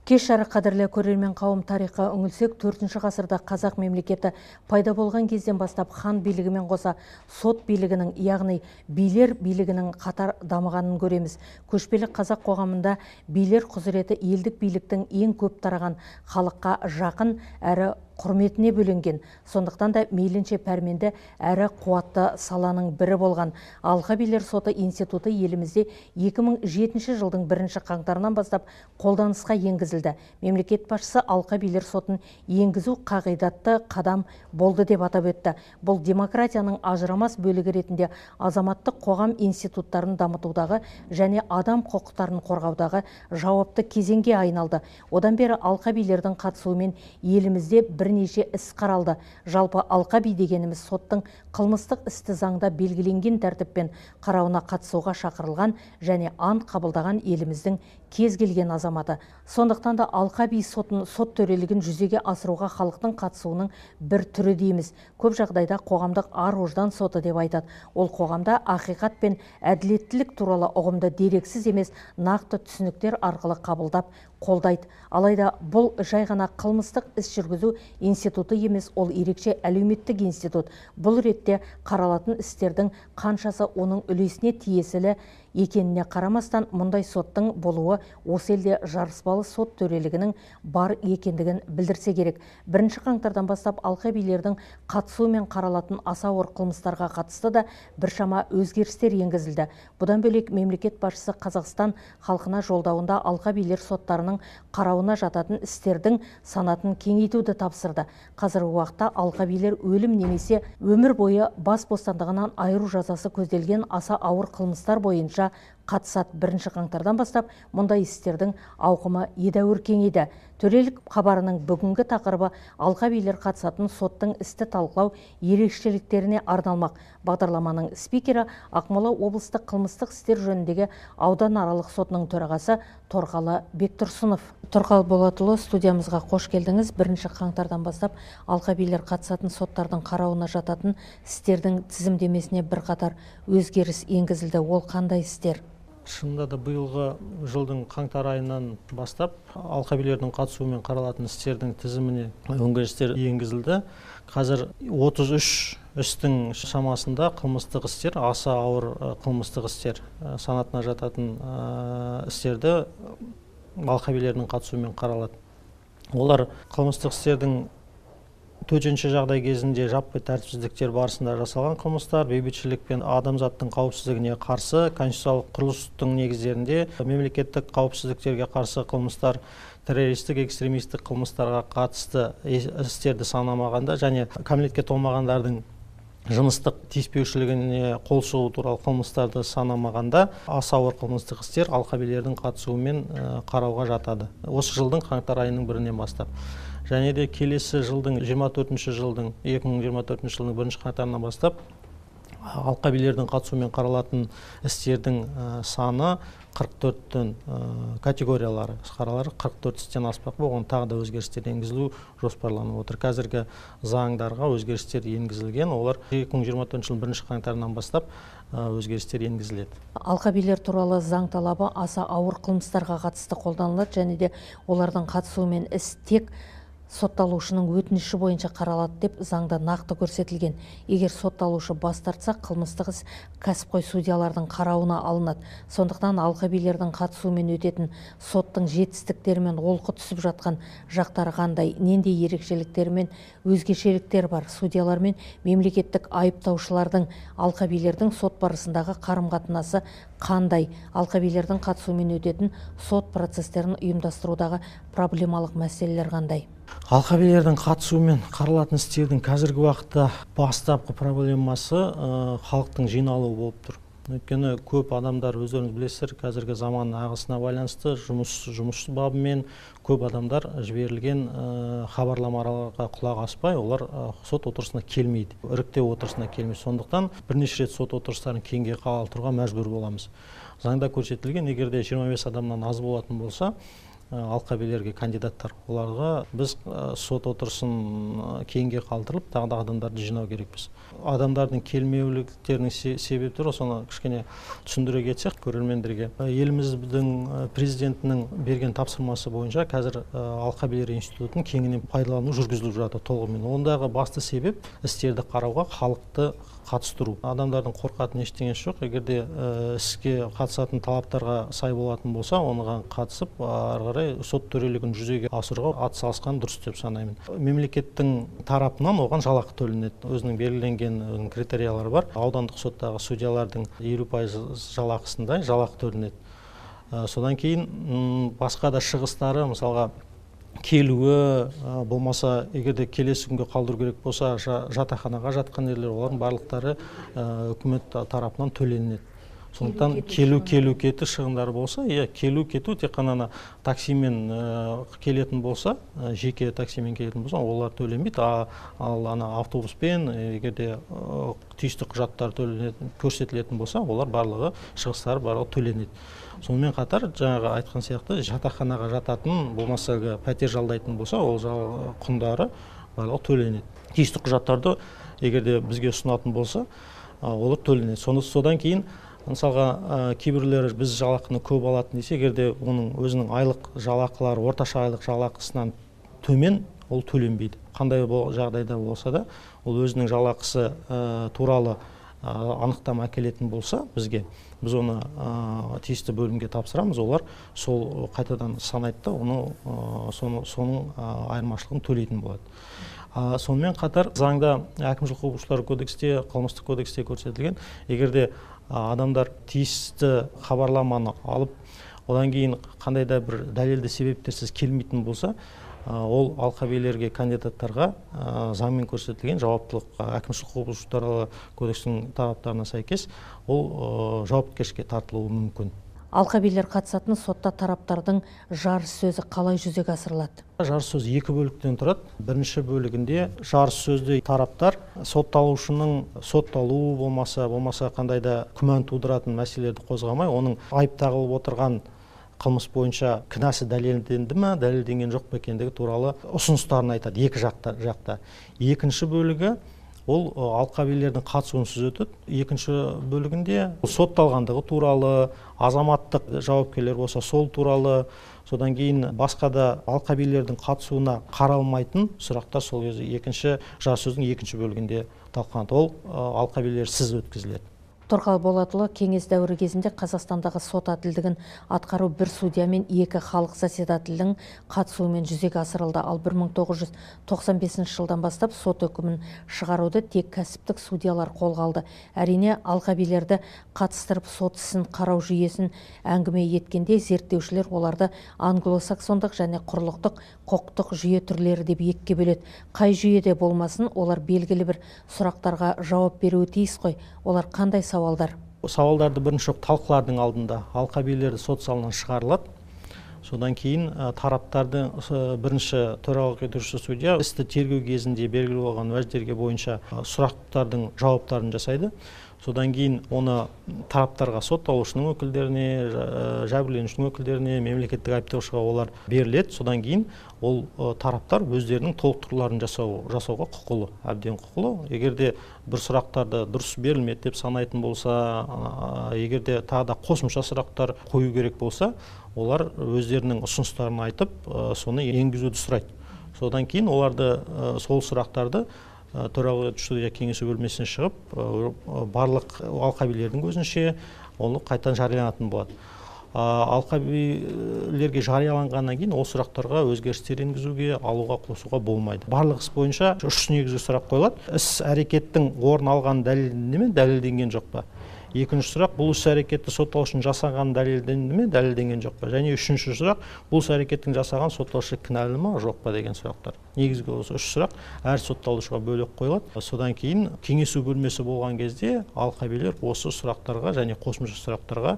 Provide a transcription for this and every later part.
Кеш жарық, қадірлі көрермен қауым, тарихқа үңілсек, 4 ғасырда қазақ мемлекеті пайда болған кезден бастап хан билігімен қоса сот билігінің, яғни билер билігінің қатар дамығанын көреміз. Көшпелі қазақ қоғамында билер құзыреті елдік биліктің ең көп тараған, халыққа жақын әрі құрметіне бөленген. Сондықтан да мейлінше пәрменді әрі қуатты саланың бірі болған. Алқа билер соты институты елімізде 2007 жылдың 1 қаңтарынан бастап қолданысқа енгізілді. Мемлекет басшысы алқа билер сотын енгізу қағидатты қадам болды деп атап өтті. Бұл демократияның ажырамас бөлігі ретінде азаматтық қоғам институттарын дамытудағы және адам құқықтарын қорғаудағы жауапты кезеңге айналды. Одан бері алқа билердің қатысуымен елімізде бірнеше іс қаралды. Жалпы алқа би дегеніміз соттың қылмыстық істі заңда белгіленген тәртіппен қарауына қатысуға шақырылған және ант қабылдаған еліміздің кез келген азаматы. Сондықтан да алқа би сотын сот төрелігін жүзеге асыруға халықтың қатысуының бір түрі дейміз. Көп жағдайда қоғамдық ар-ождан соты деп айтады. Ол қоғамда ақиқат пен әділеттілік туралы ұғымды дерексіз емес, нақты түсініктер арқылы қабылдап қолдайды. Алайда бұл жай ғана қылмыстық іс жүргізу институты емес, ол ерекше әлеуметтік институт. Бұл ретте қаралатын істердің қаншасы оның үлесіне тиесілі екеніне қарамастан, мұндай соттың болуы осы елде жарыспалы сот төрелігінің бар екендігін білдірсе керек. 1 қаңтардан бастап алқа билердің қатысуымен қаралатын аса ауыр қылмыстарға қатысты да біршама өзгерістер енгізілді. Бұдан бөлек мемлекет басшысы Қазақстан халқына жолдауында алқа билер соттарының қарауына жататын істердің санатын кеңейтуді тапсырды. Қазіргі уақытта алқа билер өлім немесе өмір бойы бас бостандығынан айыру жазасы көзделген аса ауыр қылмыстар бойынша қатысады. 1 қаңтардан бастап мұндай істердің ауқымы едәуір кеңейді. Төрелік хабарының бүгінгі тақырыбы алқа билер қатысатын соттың істі талқылау ерекшеліктеріне арналмақ. Бағдарламаның спикері Ақмола облыстық қылмыстық істер жөніндегі ауданаралық сотының төрағасы Торғалы Бектұрсынов. Торғалы Болатұлы, студиямызға қош келдіңіз. 1 қаңтардан бастап алқа билер қатысатын соттардың қарауына жататын істердің тізімдемесіне бірқатар өзгеріс енгізілді. Ол қандай істер? Шынында да биылғы жылдың қаңтар айынан бастап алқа билердің қатысуымен қаралатын істердің тізіміне өзгерістер енгізілді. Қазір 33 істің шамасында қылмыстық істер, аса ауыр қылмыстық істер санатына жататын істерді алқа билердің қатысуымен қаралады. Олар қылмыстық істердің төтенше жағдай кезінде жаппай тәртіпсіздіктер барысында жасалған қылмыстар, бейбітшілік пен адамзаттың қауіпсіздігіне қарсы, конституциялық құрылыстың негіздерінде мемлекеттік қауіпсіздіктерге қарсы қылмыстар, террористік, экстремистік қылмыстарға қатысты істерді санамағанда және кәмелетке толмағандардың жыныстық тиіспеушілігіне қол сұғу туралы қылмыстарды санамағанда аса ауыр қылмыстық істер алқа билердің қатысуымен қарауға жатады. Осы жылдың қаңтар айының 1-інен бастап. Және де келесі жылдың 24 жылдың 2024 жылдың 1 қаңтарынан бастап алқа билердің қатысуымен қаралатын істердің саны 44-тен категориялары қаралары 44 істен аспақ. Оған тағы да өзгерістер енгізілу жоспарланып отыр. Қазіргі заңдарға өзгерістер енгізілген, олар 2024 жылдың 1 қаңтарынан бастап өзгерістер енгізіледі. Алқа билер туралы заң талабы аса ауыр қылмыстарға қатысты қолданылады және де олардың қатысуымен іс тек сотталушының өтініші бойынша қаралады деп заңда нақты көрсетілген. Егер сотталушы бас тартса, қылмыстық іс кәсіпқой судьялардың қарауына алынады. Сондықтан алқа билердің қатысуымен өтетін соттың жетістіктері мен олқы түсіп жатқан жақтары қандай, нендей ерекшеліктері мен өзгешеліктер бар? Судьялар мен мемлекеттік айыптаушылардың алқа билердің сот барысындағы қарым-қатынасы қандай? Алқа билердің қатысуымен өтетін сот процестерін ұйымдастырудағы проблемалық мәселелер қандай? Алқа билердің қатысуымен қаралатын істердің қазіргі уақытта бастапқы проблемасы халықтың жиналуы болып тұр. Өйткені көп адамдар, өздеріңіз білесіздер, қазіргі заман ағысына байланысты жұмыс бабымен көп адамдар жіберілген хабарламаларға құлақ аспай, олар сот отырысына келмейді, іріктеу отырысына келмейді. Сондықтан бірнеше рет сот отырыстарын кейінге қалдыруға мәжбүр боламыз. Заңда көрсетілген, егер де 25 адамнан аз болатын болса, алқабилерге кандидаттар, оларға біз сот отырысын кейінге қалдырып, тағы да адамдарды жинау керекпіз. Адамдардың келмеуліктерінің себептері, соны кішкене түсіндіре кетсек көрермендерге. Еліміздің президентінің берген тапсырмасы бойынша қазір алқабилер институтын кеңінен пайдалану жүргізіліп жатыр толығымен. Ондағы басты себеп істерді қарауға халықты қатыстыру. Адамдардың қорқатын ештеңесі жоқ. Егер де іске қатысатын талаптарға сай болатын болса, оған қатысып, ары қарай сот төрелігін жүзеге асыруға атсалысқан дұрыс деп санаймын. Мемлекеттің тарапынан оған жалақы төленеді. Өзінің белгіленген критериялары бар. Аудандық соттағы судьялардың 50% жалақысындай жалақы төленеді. Содан кейін басқа да шығыстары, мысалға келуі, болмаса егер де келесі күнге қалдыру керек болса, жатақханаға жатқан жерлер, олардың барлықтары үкімет тарапынан төленеді. Сондықтан келу кету шығындары болса, иә, келу кету тек қана таксимен келетін болса, жеке таксимен келетін болса, олар төленбейді. Ал ана автобуспен, егер де тиісті құжаттар көрсетілетін болса, олар барлығы шығыстары барлығы төленеді. Сонымен қатар жаңағы айтқан сияқты жатақханаға жататын, болмаса пәтер жалдайтын болса, ол құндары барлығы төленеді. Тиісті құжаттарды егер де бізге ұсынатын болса, олар төленеді. Содан кейін мысалға кейбіреулері біз жалақыны көп алатын десе, егер де оның өзінің айлық жалақылары орташа айлық жалақысынан төмен, ол төленбейді. Қандай жағдайда болса да, ол өзінің жалақысы туралы анықтама әкелетін болса бізге, біз оны тиісті бөлімге тапсырамыз, олар сол қайтадан санайды да, оны соның айырмашылығын төлейтін болады. Сонымен қатар заңда, әкімшілік құқық бұзушылар кодексте, қылмыстық кодексте көрсетілген, егер де адамдар тиісті хабарламаны алып, одан кейін қандай да бір дәлелді себептерсіз келмейтін болса, ол алқабилерге кандидаттарға заңмен көрсетілген жауаптылық, әкімшілік құқық бұзушылар кодексінің талаптарына сәйкес ол жауапкершілікке тартылуы мүмкін. Алқабилер қатысатын сотта тараптардың жарыс сөзі қалай жүзеге асырылады? Жарыс сөзі екі бөліктен тұрады. Бірінші бөлігінде жарыс сөзде тараптар сотталушының сотталуы болмаса қандай да күмән тудыратын мәселелерді қозғамай, оның айып тағылып отырған қылмыс бойынша кінәсі дәлелденді ме, дәлелденген жоқ па екендігі туралы ұсыныстарын айтады екі жақта. Екінші бөлігі ол алқабилердің қатысуынсыз өтеді. Екінші бөлігінде сотталғандығы туралы, азаматтық жауапкерлер болса сол туралы, содан кейін басқа да алқабилердің қатысуына қаралмайтын сұрақтар сол кезде екінші жарыс сөздің екінші бөлігінде талқыланады. Ол алқабилерсіз өткізіледі. Торқал Болатұлы, кеңес дәуірі кезінде Қазақстандағы сот әділдігін атқару бір судья мен екі халық заседателінің қатысуымен жүзеге асырылды. Ал 1995 жылдан бастап сот үкімін шығаруды тек кәсіптік судьялар қолға алды. Әрине, алқабилерді қатыстырып сот ісін қарау жүйесін әңгіме еткенде зерттеушілер оларды англосаксондық және құрлықтық құқықтық жүйе түрлері деп екіге бөледі. Қай жүйеде болмасын, олар белгілі бір сұрақтарға жауап беруі тиіс қой. Олар қандай сауалдар? Сауалдарды бірінші талқылардың алдында алқабилер сот залынан шығарылады. Содан кейін тараптарды бірінші төрағалық етуші судья істі тергеу кезінде белгілі болған уәждерге бойынша сұрақтардың жауаптарын жасайды. Содан кейін оны тараптарға, сотталушының өкілдеріне, жәбірленушінің өкілдеріне, мемлекеттік айыптаушыға олар беріледі. Содан кейін ол тараптар өздерінің толықтыруларын жасауға құқылы, әбден құқылы. Егер де бір сұрақтарды дұрыс берілмеді деп санайтын болса, егер де тағы да қосымша сұрақтар қою керек болса, олар өздерінің ұсыныстарын айтып, соны енгізуді сұрайды. Содан кейін оларды сол сұрақтарды төрағалық етуші судья кеңесу бөлмесіне шығып, барлық алқабилердің көзінше оны қайтадан жарияланатын болады. Алқабилерге жарияланғаннан кейін ол сұрақтарға өзгерістер енгізуге, алуға, қосуға болмайды. Барлық іс бойынша үш негізгі сұрақ қойылады. Іс әрекеттің орын алғаны дәлелденді ме, дәлелденген жоқ па? Екінші сұрақ, бұл іс әрекетті сотталушының жасағаны дәлелденді ме, дәлелденген жоқ па? Және үшінші сұрақ, бұл іс әрекеттің жасаған сотталушы кінәлі ма, жоқ па деген сұрақтар. Негізгі осы үш сұрақ әр сотталушыға бөлек қойылады. Содан кейін кеңесу бөлмесі болған кезде алқабилер осы сұрақтарға және қосымша сұрақтарға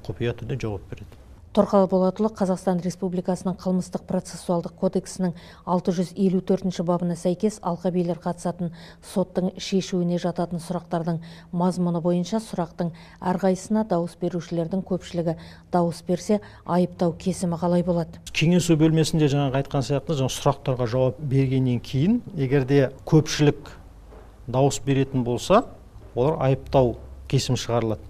құпия түрде жауап береді. Торқал Болатұлы, Қазақстан Республикасының қылмыстық процессуалдық кодексінің 654 бабына сәйкес алқабилер қатысатын соттың шешуіне жататын сұрақтардың мазмұны бойынша сұрақтың әрқайсысына дауыс берушілердің көпшілігі дауыс берсе, айыптау кесімі қалай болады? Кеңесу бөлмесінде жаңағы айтқан сияқты, жаңа сұрақтарға жауап бергеннен кейін, егер де көпшілік дауыс беретін болса, олар айыптау кесім шығарылады.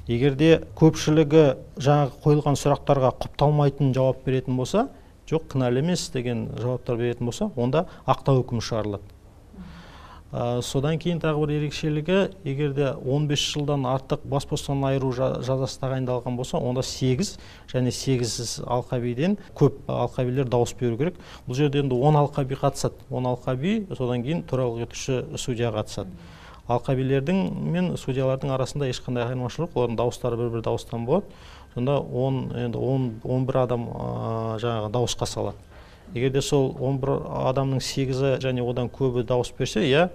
Егер де көпшілігі жаңағы қойылған сұрақтарға құпталмайтын жауап беретін болса, жоқ, кінәлі емес деген жауаптар беретін болса, онда ақтау үкімі шығарылады. Содан кейін тағы бір ерекшелігі, егер де 15 жылдан артық бас бостандығынан айыру жазасы тағайындалған болса, онда 8 және 8 алқабиден көп алқабилер дауыс беру керек. Бұл жерде енді 10 алқаби қатысады. 10 алқаби, содан кейін төрағалық етуші судья қатысады. Алқабилердің мен судьялардың арасында ешқандай айырмашылық жоқ, олардың дауыстары бір-бір дауыстан болады. Сонда енді 11 адам жаңағы дауысқа салады. Егер де сол 11 адамның 8-і және одан көбі дауыс берсе, иә,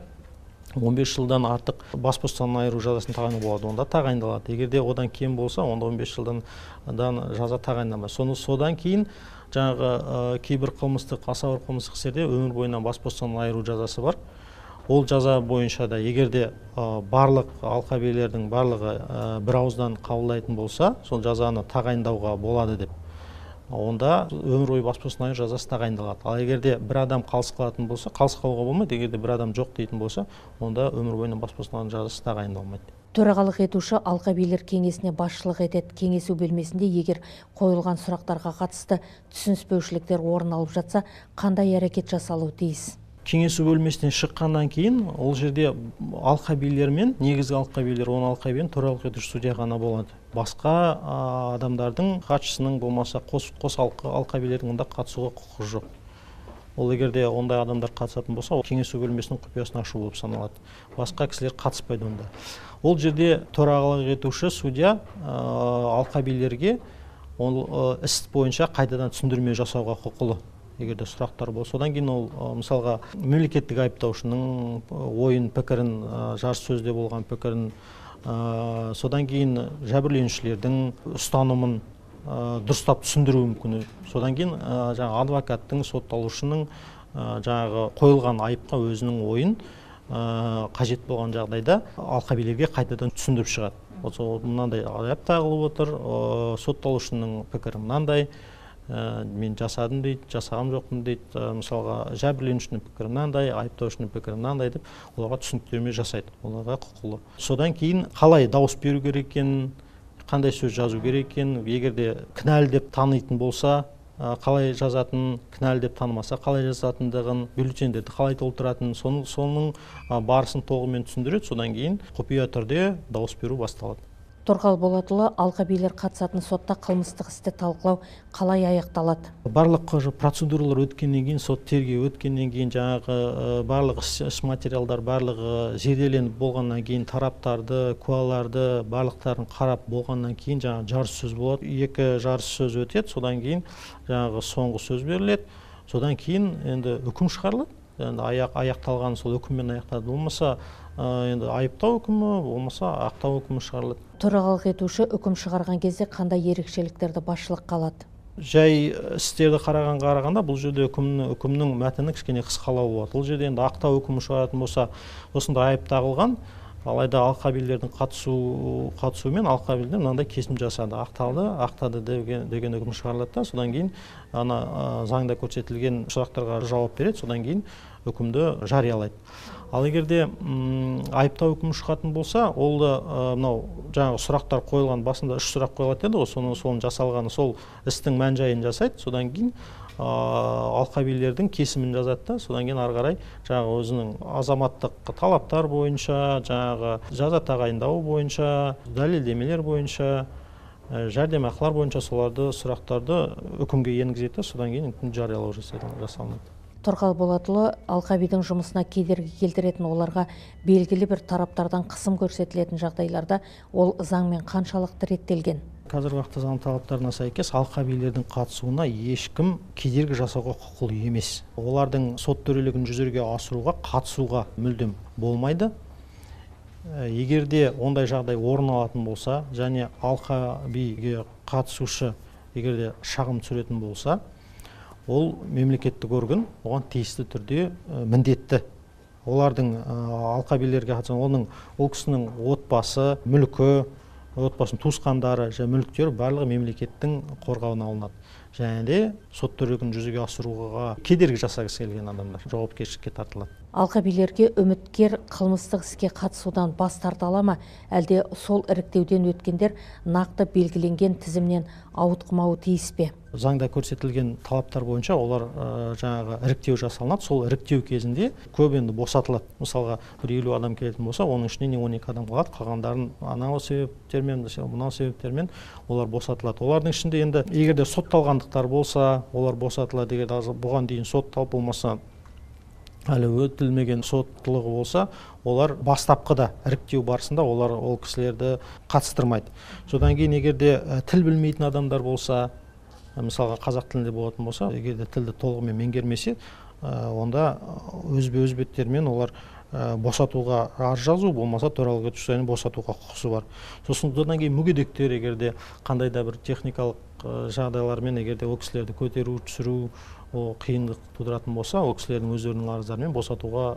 15 жылдан артық бас бостандығынан айыру жазасын тағайындау болады, онда тағайындалады. Егер де одан кем болса, онда 15 жылдан жаза тағайындалмайды. Содан кейін жаңағы кейбір қылмыстық, аса ауыр қылмыстық істерде өмір бойынан бас бостандығынан айыру жазасы бар. Ол жаза бойынша да егер де барлық алқабилердің барлығы бір ауыздан қабылдайтын болса, сол жазаны тағайындауға болады деп, онда өмір бойы бас бостандығынан айыру жазасы тағайындалады. Ал егер де бір адам қалыс қалатын болса, қалыс қалуға болмайды. Егер де бір адам жоқ дейтін болса, онда өмір бойына бас бостандығынан айыру жазасы тағайындалмайды. Төрағалық етуші алқабилер кеңесіне басшылық етеді. Кеңесу бөлмесінде егер қойылған сұрақтарға қатысты түсініспеушіліктер орын алып жатса, қандай әрекет жасалуы тиіс? Кеңесу бөлмесінен шыққаннан кейін ол жерде алқабилер мен негізгі алқабилер, 10 алқабилер, төрағалық етуші судья ғана болады. Басқа адамдардың хатшысының болмаса қос алқабилердің онда қатысуға құқығы жоқ. Ол егер де ондай адамдар қатысатын болса, ол кеңесу бөлмесінің құпиясын ашу болып саналады. Басқа кісілер қатыспайды онда. Ол жерде төрағалық етуші судья алқабилерге ол іс бойынша қайтадан түсіндірме жасауға құқылы. Егер де сұрақтар болса, содан кейін ол мысалға мемлекеттік айыптаушының ойын, пікірін, жарыс сөзде болған пікірін, содан кейін жәбірленушілердің ұстанымын дұрыстап түсіндіруі мүмкін. Содан кейін жаңағы адвокаттың, сотталушының жаңағы қойылған айыпқа өзінің ойын қажет болған жағдайда алқабилерге қайтадан түсіндіріп шығады. Мынандай айып тағылып отыр, сотталушының пікірі мынандай, мен жасадым дейді, жасаған жоқпын дейді, мысалға жәбірленушінің пікірі мынандай, айыптаушының пікірі мынандай деп оларға түсініктеме жасайды, оларға құқылы. Содан кейін қалай дауыс беру керек екенін, қандай сөз жазу керек екенін, егер де кінәлі деп танитын болса, қалай жазатынын, кінәлі деп танымаса қалай жазатындығын, бюллетендерді қалай толтыратынын, соның барысын толығымен түсіндіреді. Содан кейін құпия түрде дауыс беру басталады. Торқал Болатұлы, алқабилер қатысатын сотта қылмыстық істі талқылау қалай аяқталады? Барлық процедуралар өткеннен кейін, сот тергеу өткеннен кейін, жаңағы барлық іс материалдар барлығы зерделеніп болғаннан кейін, тараптарды, куәларды барлықтарын қарап болғаннан кейін жаңағы жарыс сөз болады. 2 жарыс сөз өтеді, содан кейін жаңағы соңғы сөз беріледі. Содан кейін енді үкім шығарылады. Енді аяқталған сол үкіммен аяқталады. Болмаса енді айыптау үкімі, болмаса ақтау үкімі шығарылады. Төрағалық етуші үкім шығарған кезде қандай ерекшеліктерді басшылыққа алады? Жай істерді қарағанда бұл жерде үкімнің мәтіні кішкене қысқалау болады. Бұл жерде енді ақтау үкімі шығаратын болса, осындай айып тағылған, алайда алқабилердің қатысуымен алқабилер мынандай кесім жасады. Ақталды, ақтады деген үкім шығарылады да, содан кейін ана заңда көрсетілген сұрақтарға жауап береді, содан кейін үкімді жариялайды. Ал егер де айыптау үкімі шығатын болса, ол да мынау жаңағы сұрақтар қойылған, басында 3 сұрақ қойылады деді ғой, соның жасалғаны, сол істің мән-жайын жасайды, содан кейін алқабилердің кесімін жазады да, содан кейін ары қарай жаңағы өзінің азаматтық талаптар бойынша, жаңағы жаза тағайындауы бойынша, дәлелдемелер бойынша, жәрдемақылар бойынша соларды сұрақтарды үкімге енгізеді, содан кейін үкім жариялау жасалынады. Торқал Болатұлы, алқабидің жұмысына кедергі келтіретін, оларға белгілі бір тараптардан қысым көрсетілетін жағдайларда ол заңмен қаншалықты реттелген? Қазіргі уақытта заң талаптарына сәйкес алқабилердің қатысуына ешкім кедергі жасауға құқылы емес. Олардың сот төрелігін жүзеге асыруға қатысуға мүлдем болмайды. Егер де ондай жағдай орын алатын болса, және алқабиге қатысушы егер де шағым түсіретін болса, ол мемлекеттік орган оған тиісті түрде міндетті. Олардың алқабилерге қатысқан, оның ол кісінің отбасы, мүлкі, отбасының туысқандары және мүліктері барлығы мемлекеттің қорғауына алынады. Және де сот төрелігін жүзеге асыруға кедергі жасағысы келген адамдар жауапкершілікке тартылады. Алқабилерге үміткер қылмыстық іске қатысудан бас тарта ала ма, әлде сол іріктеуден өткендер нақты белгіленген тізімнен ауытқымауы тиіс пе? Заңда көрсетілген талаптар бойынша олар жаңағы іріктеу жасалынады. Сол іріктеу кезінде көп енді босатылады. Мысалға, бір 50 адам келетін болса, оның ішінен 12 адам қалады, қалғандарын анау себептермен, мынау себептермен олар босатылады. Олардың ішінде енді егер де сотталғандықтар болса, олар босатылады. Егер де бұған дейін сотталып болмаса, әлі өтілмеген соттылығы болса, олар бастапқыда іріктеу барысында олар ол кісілерді қатыстырмайды. Содан кейін егер де тіл білмейтін адамдар болса, мысалға қазақ тілінде болатын болса, егер де тілді толығымен меңгермесе, онда өз беттерімен олар босатуға арыз жазу, болмаса төрағалық етуші судьяны босатуға құқысы бар. Сосын одан кейін мүгедектер, егер де қандай да бір техникалық жағдайлармен егер де ол кісілерді көтеру, түсіру ол қиындық тудыратын болса, ол кісілердің өздерінің арыздарымен босатуға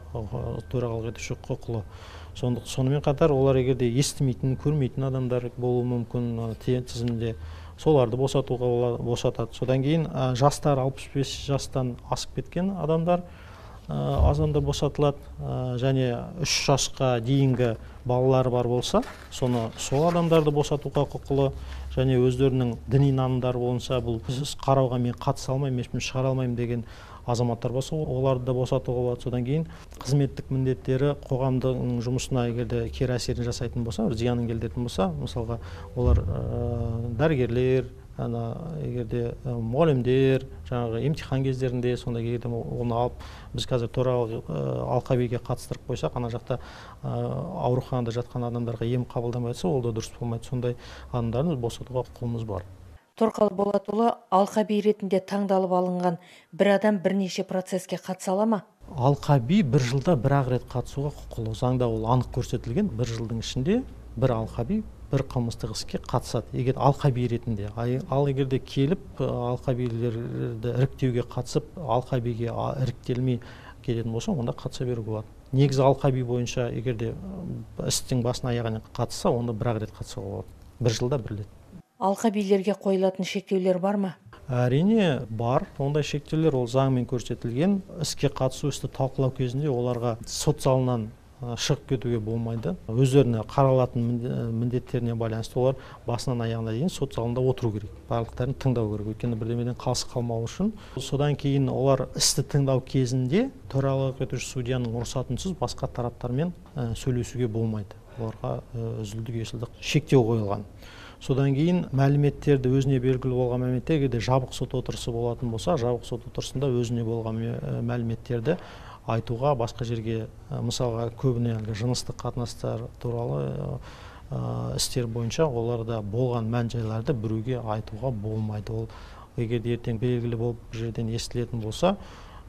төрағалық етуші құқылы. Сонымен қатар олар егер де естімейтін, көрмейтін адамдар болуы мүмкін тізімде, соларды босатуға босатады. Содан кейін жастар 65 жастан асып кеткен адамдар азанда босатылады, және 3 жасқа дейінгі балалары бар болса, сол адамдарды босатуға құқылы, және өздерінің діни нанымдары болса, бұл іс қарауға мен қатыса алмаймын, ешкім шығара алмаймын деген азаматтар болса, оларды да босатуға болады. Содан кейін қызметтік міндеттері қоғамдың жұмысына егер де кері әсерін жасайтын болса, зиянын келтіретін болса, мысалға олар дәрігерлер, егер де мұғалімдер, жаңағы емтихан кездерінде сондай егер де оны алып біз қазір төрағалық алқабиге қатыстырып қойсақ, ана жақта ауруханада жатқан адамдарға ем қабылдамай жатса, ол да дұрыс болмайды. Сондай адамдарды босатуға құқығымыз бар. Торқалы Болатұлы, алқаби ретінде таңдалып алынған бір адам бірнеше процеске қатыса ала ма? Алқаби бір жылда бір-ақ рет қатысуға құқылы. Заңда ол анық көрсетілген, бір жылдың ішінде бір алқаби бір қылмыстық іске қатысады, егер алқаби ретінде. Ал егер де келіп алқабилерді іріктеуге қатысып, алқабиге іріктелмей келетін болса, онда қатыса беруге болады. Негізі алқаби бойынша егер де істің басын аяғына қатысса, онда бір-ақ рет қатысуға болады. Бір жылда бір рет. Алқабилерге қойылатын шектеулер бар ма? Әрине бар. Ондай шектеулер ол заңмен көрсетілген. Іске қатысу, істі талқылау кезінде оларға сот залынан шығып кетуге болмайды. Өздеріне қаралатын міндеттеріне байланысты олар басынан аяғына дейін сот залында отыру керек. Барлықтарын тыңдау керек, өйткені бірдемеден қалыс қалмау үшін. Содан кейін олар істі тыңдау кезінде төрағалық етуші судьяның рұқсатынсыз басқа тараптармен сөйлесуге болмайды. Оларға үзілді-кесілді шектеу қойылған. Содан кейін мәліметтерді, өзіне белгілі болған мәліметтер, егер де жабық сот отырысы болатын болса, жабық сот отырысында өзіне болған мәліметтерді айтуға басқа жерге, мысалға көбіне әлгі жыныстық қатынастар туралы істер бойынша оларда болған мән-жайларды біреуге айтуға болмайды. Ол егер де ертең белгілі болып бір жерден естілетін болса,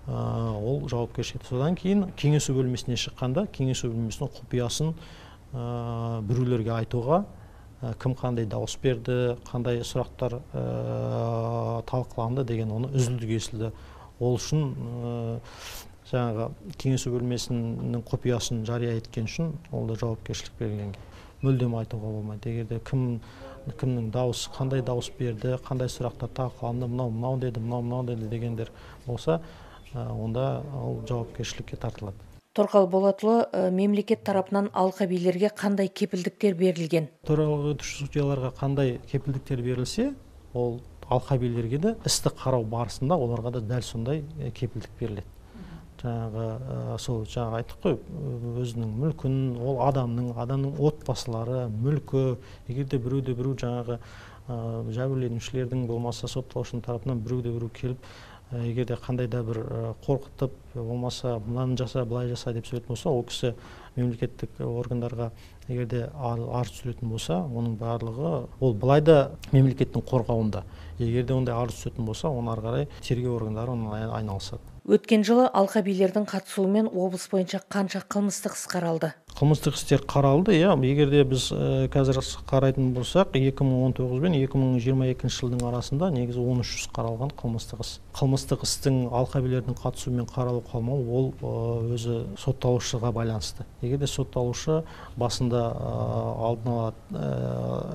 ол жауапкершілік. Содан кейін кеңесу бөлмесіне шыққанда кеңесу бөлмесінің құпиясын біреулерге айтуға, кім қандай дауыс берді, қандай сұрақтар талқыланды деген оны үзілді-кесілді. Ол үшін жаңағы кеңесу бөлмесінің құпиясын жария еткен үшін ол да жауапкершілік белгіленген. Мүлдем айтуға болмайды. Егер де кімнің дауысы, қандай дауыс берді, қандай сұрақтар талқыланды, мынау мынау деді, мынау мынау деді дегендер болса, онда ол жауапкершілікке тартылады. Торқалы Болатұлы, мемлекет тарапынан алқабилерге қандай кепілдіктер берілген? Төрағалық етуші судьяларға қандай кепілдіктер берілсе, ол алқабилерге де істі қарау барысында оларға да дәл сондай кепілдік беріледі. Жаңағы сол жаңа айттық қой, өзінің мүлкін, ол адамның отбасылары, мүлкі, егер де біреу де біреу жаңағы жәбірленушілердің болмаса сотталушының тарапынан біреу де біреу келіп, егер де қандай да бір қорқытып, болмаса мынаны жаса, былай жаса деп сөйлейтін болса, ол кісі мемлекеттік органдарға егер де арыз түсіретін болса, оның барлығы ол былай да мемлекеттің қорғауында. Егер де ондай арыз түсетін болса, оны ары қарай тергеу органдары онымен айналысады. Өткен жылы алқабилердің қатысуымен облыс бойынша қанша қылмыстық іс қаралды? Қылмыстық істер қаралды, иә. Егер де біз қазір қарайтын болсақ, 2019 бен 2022 жылдың арасында негізі 13 іс қаралған қылмыстық іс. Қылмыстық істің алқабилердің қатысуымен қаралу қалмау ол өзі сотталушыға байланысты. Егер де сотталушы басында алдын ала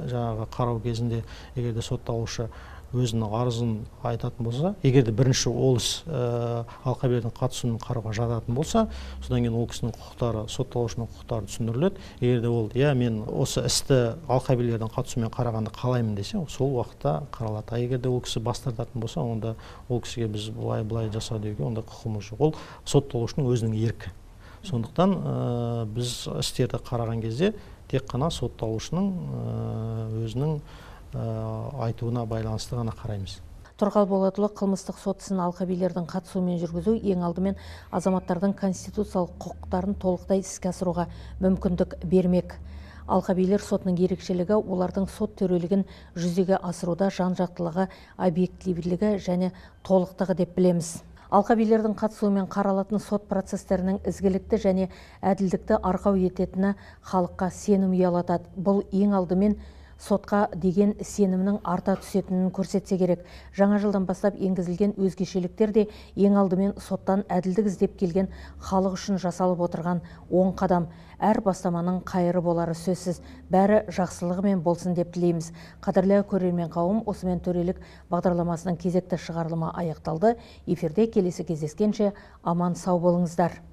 жаңағы қарау кезінде егер де сотталушы өзінің арызын айтатын болса, егер де бірінші ол іс алқабилердің қатысуымен қарауға жататын болса, содан кейін ол кісінің құқықтары, сотталушының құқықтары түсіндіріледі. Егер де ол, иә, мен осы істі алқабилердің қатысуымен қарағанды қалаймын десе, сол уақытта қаралады. А егер де ол кісі бас тартатын болса, онда ол кісіге біз былай-былай жаса деуге онда құқығымыз жоқ. Ол сотталушының өзінің еркі. Сондықтан біз істерді қараған кезде тек қана сотталушының өзінің айтуына байланысты ғана қараймыз. Тұрғал Болатұлы, қылмыстық сот ісін алқабилердің қатысуымен жүргізу ең алдымен азаматтардың конституциялық құқықтарын толықтай іске асыруға мүмкіндік бермек. Алқабилер сотының ерекшелігі олардың сот төрелігін жүзеге асыруда жан-жақтылығы, объективтілігі және толықтығы деп білеміз. Алқабилердің қатысуымен қаралатын сот процестерінің ізгілікті және әділдікті арқау ететіні халыққа сенім ұялатады. Бұл ең алдымен сотқа деген сенімнің арта түсетінін көрсетсе керек. Жаңа жылдан бастап енгізілген өзгешеліктер де ең алдымен соттан әділдік іздеп келген халық үшін жасалып отырған оң қадам. Әр бастаманың қайыры болары сөзсіз. Бәрі жақсылығымен болсын деп тілейміз. Қадірлі көрермен қауым, осымен төрелік бағдарламасының кезекті шығарылымы аяқталды. Эфирде келесі кездескенше аман сау болыңыздар.